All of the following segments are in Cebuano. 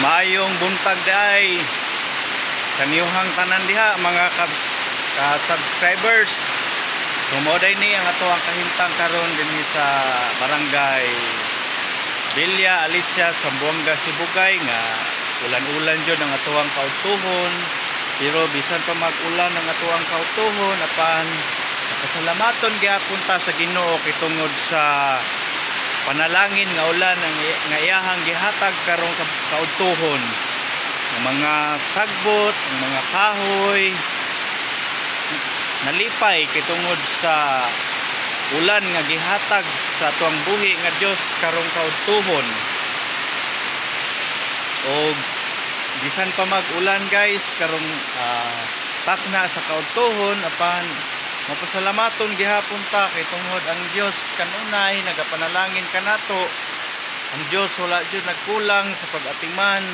Maayong buntag diay sa niyuhang tanan diha, mga ka-subscribers. So mao day ni ang ato ang kahimtang karon dinhi sa Barangay Villa Alicia, Zamboanga Sibugay, nga ulan-ulan jud ang atoang kaudtuhon. Pero bisan pa mag-ulan ang atoang kaudtuhon, apan nakasalamaton gihapon ta sa Ginoo kay tungod sa panalangin nga ulan ang nga iyahang gihatag karong kaudtuhon. Ang mga sagbot, ang mga kahoy nalipay kay tungod sa ulan nga gihatag sa atuang buhi nga Dios karong kaudtuhon. Og bisan pa mag-ulan, guys, karong takna sa kaudtuhon, apan mapasalamaton gihapon ta kay tungod ang Dios kanunay nagapanalangin kanato. Ang Dios wala jud nagkulang sa pag-atiman,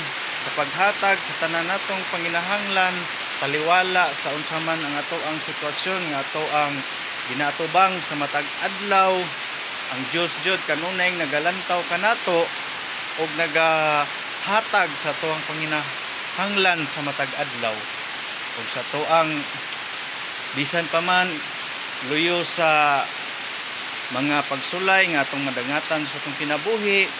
sa paghatag sa tanan natong panginahanglan, taliwala sa unsa man ang ato ang sitwasyon nga ato ang ginaatubang sa matag adlaw. Ang Dios jud kanunay nagalantaw kanato og nagahatag sa atoang panginahanglan sa matag adlaw. Ug sa atoang bisan pa man luyo sa mga pagsulay nga atong madangatan sa atong kinabuhi,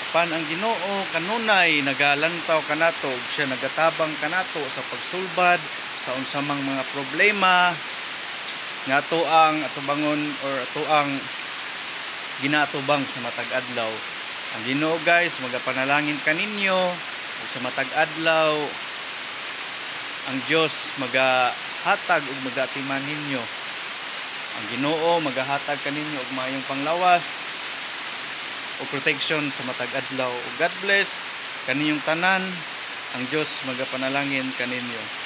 apan ang Ginoo kanunay nagalantaw kanato ug siya nagatabang kanato sa pagsulbad sa unsa mang mga problema nga ato ang atubangon or ato ang ginaatubang sa matag adlaw. Ang Ginoo, guys, magapanalangin kaninyo ug sa matag adlaw ang Dios magahatag ug magaatiman ninyo. Ang Ginoo magahatag kaninyo og maayong panglawas o protection sa matag adlaw. God bless kaninyong tanan. Ang Dios magapanalangin kaninyo.